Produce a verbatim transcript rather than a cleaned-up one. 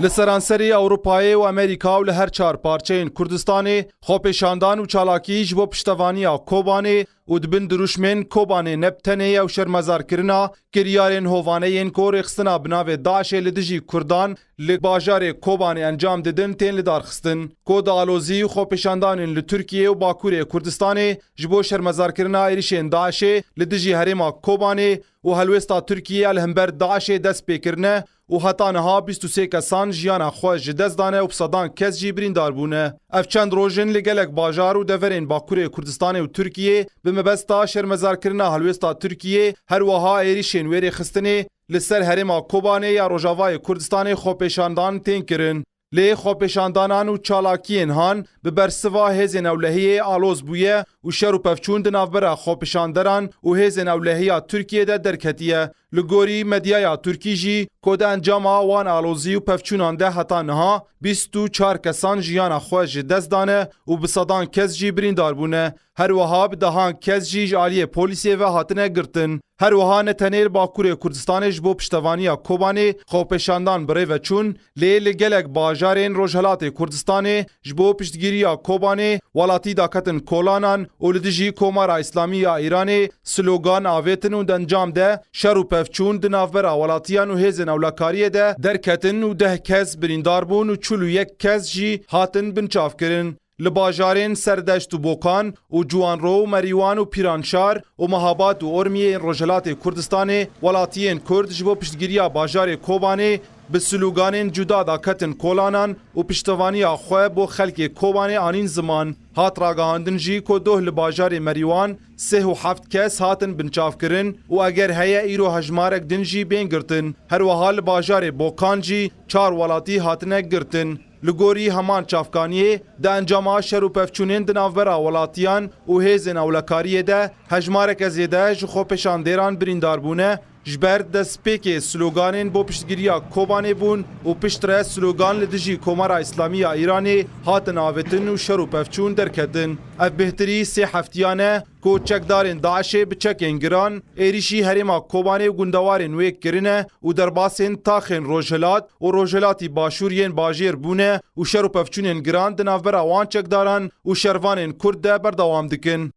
Li seranserê Ewropayê û Amerîka û li her çar parçeyên Kurdistanê xwepêşandan û çalakî ji bo piştevaniya Kobanê û di bin dirûşmên Kobanê ne bi tenê ew şermezarkirina kiryarên hovane yên ku rêxistina bi navê DAIŞê li dijî Kurdan li bajarê Kobanê encam didin tên lidarxistin. Ku di alozî û xwepêşandanên li Tirkiye û Bakurê Kurdistanê ji bo şermezarkirina êrişên DAIŞê li dijî herêma Kobanê û helwêsta Tirkiye ya li hember DAIŞê dest pê kirine û heta niha bîst û sê kesan jiyana xwe ji dest dane û bi sedan kes jî birîndar bûne. Ev çend roj in li gelek bajar û deverên Bakurê Kurdistanê û Tirkiyê bi mebesta şermezarkirina helwêsta Tirkiyê, her wiha êrişên wê rêxistinê li ser herêma Kobanê ya Rojavayê Kurdistanê xwepêşandan tên kirin. Lê xwepêşandanan û çalakiyên han bi bersiva hêzên ewlehiyê aloz bûye û şer û pevçûn di navbera xwepêşanderan û hêzên ewlehiya Tirkiyê de derketiye. Li gorî medyaya Tirkî jî, ku di encama wan alozî û pevçûnan de heta niha bîst û çar kesan jiyana xwe ji dest dane û bi sedan kes jî birîndar bûne. Her wiha bi dehan kes jî ji aliyê polîsê ve hatine girtin. Her wiha ne tenê li Bakurê Kurdistanê ji bo piştevaniya Kobanê xwepêşandan bi rê ve çûn, lê li gelek bajarên Rojhelatê Kurdistanê ji bo piştgiriya Kobanê welatî daketin kolanan û li dijî Komara Îslamî ya Îranê slogan avêtin û di encam de şer û pevçûn di navbera welatiyan û hêzên ewlekariyê de derketin û deh kes birîndar bûn û çil û yek kes jî hatin binçavkirin. Li bajarên Serdeşt û Bokan û Ciwanro û Merîwan û Pîranşar û Mehabad û Ormiyê yên Rojhelatê Kurdistanê welatiyên Kurd ji bo piştgiriya bajarê Kobanê bi sloganên cuda daketin kolanan û piştevaniya xwe bo xelkê Kobanê anîn ziman. Hat ragihandin jî ku doh li bajarê Merîwan sih û heft kes hatin binçavkirin û eger heye îro hejmarek din jî bên girtin. Her wiha li bajarê Bokan jî çar welatî hatine girtin. Li gorî heman çavkaniyê, di encama şer û pevçûnên di navbera welatiyan û hêzên ewlekariyê de hejmareke zêde ji xwepêşandêran birîndar bûne, ji ber destpêkê sloganên bo piştgiriya Kobanê bûn û piştre slogan li dijî Komara Îslamî ya Îranê hatin avêtin û şer û pevçûn derketin. Ev bêhtirî sê heftiyan e ku çekdarên DAIŞê bi çekên giran êrîşî herêma Kobanê û gundewarên wê kirine û derbasên taxên Rojhilat û Rojhilatî Başûr yên bajêr bûne û şer û pevçûnên giran di navbera wan çekdaran û şervanên Kurd de berdewam dikin.